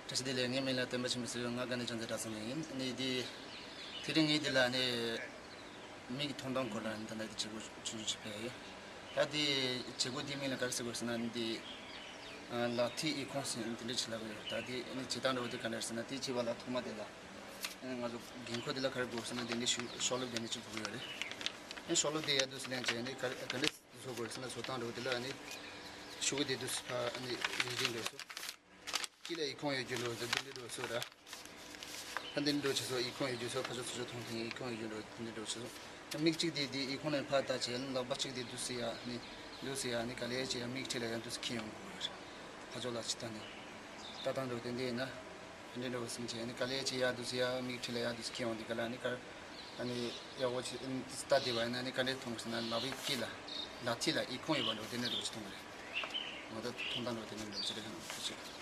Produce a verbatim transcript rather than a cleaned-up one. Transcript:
བཀྲ་ཤིས་བདེ་ལེགས། ངའི་མིང་ལ་བསྟན་པ་ཆེན་པོ་ཟེར་བའི། ང་དགའ་ལྡན་ཅང་ཙེ་གྲྭ་ཚང་ནས་ཡིན། ནི་འདི་དེ་རིང་ངས་འདི་ལ་ནི་མིག་གི་མཐོང་སྟངས་སྐོར་ལ་ནི་ད་ལྟ་འདི་བྱེད་སྒོ་ཆུང་ཆུང་ཅིག་སྤེལ་ཡོད། ད་འདི་བྱེད་སྒོ་འདིའི་མིང་ལ་ག་རེ་ཟེར་དགོས་ཟེར་ན། འདི་ལག་མཐིལ་ཨི་ཁུང་ཟེར་འདི་འདྲ་ཅིག་ལབ་ཀྱི་ཡོད། ད་འདི་ནི་བྱེད་སྟངས་འདྲ་བོ་འདི་ག་འདྲ་ཟེར་ན། དེ་བྱེད་པ་ལ་ཐོག་མ་དེ་ལ་ང་ཚོ་འགན་ཁུར་འདི་ལ་ག་རེ་དགོས་ཟེར་ན། འདི་འདྲའི་ཤོག་ལེབ་འདི་འདྲ་ཅིག་དགོས་ཀྱི་ཡོད་རེད། ཨ་ནི་ཤོག་ལེབ་འདི་ཡར་འདུག་སེ་ལེན་བྱས་ནི་ག་རེ་ག་འདྲ་བཟོ་དགོས་ཟེར་ན། བཟོ་སྟངས་འདྲ་བོ་འདི་ལ་ཨ་ནི་ཤོག་གུ་འདི་འདུག་སེ་ཕར་ཨ་ནི་རིལ་རིལ་འགྲོ་སོང་། དཀྱིལ་ལ་ཨི་ཁུང་ཡོད་རྒྱུ་འགྲོ་འདི་འདི་འགྲོ་སོང་ར། ད་འདི་འགྲོ་བྱས་སོང་། ཨི་ཁུང་ཡོད་རྒྱུ་སོང་། ཁ་ཕྱོགས་ཚུར་ཕྱོགས་མཐོང་ཐེངས་ཨི་ཁུང་ཡོད་རྒྱུ་འགྲོ་འདི་འགྲོ་བྱས་སོང་། མིག་གཅིག་འདི་འདི་ཨི་ཁུང་ནས་ཕར་ལྟ་བྱས། ལག་པ་གཅིག་འདི་འདུག་སེ་ཡར་ནི་འདུག་སེ་ཡར་ནི་ག་ལེ་བྱས་ཡར་མིག་འཕྲུལ་ལ་ཡར་འདུག་སེ་འཁྱེར་ཡོང་དགོས་རེད། ཕར་ཕྱོགས་ལ་ཅིག་ལྟ་ནས་ལྟ་སྟངས་འདྲ་བོ་དེ་འདྲ་ཡིན་ན། དེ་འདྲ་འདྲ་བོ་ཟིན་བྱས་ནི་ག་ལེ་བྱས་ཡར་འདུག་སེ་ཡར་མིག་འཕྲུལ་ལ་ཡར་འདུག་སེ་འཁྱེར་ཡོང་དུས་ག་ལ་ནི་ག་ཨ་ནི་ཡག་པོ་ཅིག་ལྟ་བསྡད་པ་ཡིན་ན་ནི་ག་འདྲས་མཐོང་གི་ཟེར་ན། ལག་པའི་དཀྱིལ་ལ་ལག་མཐིལ་ལ་ཨི་ཁུང་ཡོད་པ་འདྲ་བོ་དེ་འདྲ་འདྲ་བོ་ཅིག་མཐོང་གི་རེད། ང་ད་མཐོང་སྟངས་འདྲ་བོ་དེ་འདྲ་འདྲ་བོ་ཅིག་རེད། ཐུགས་རྗེ་ཆེ།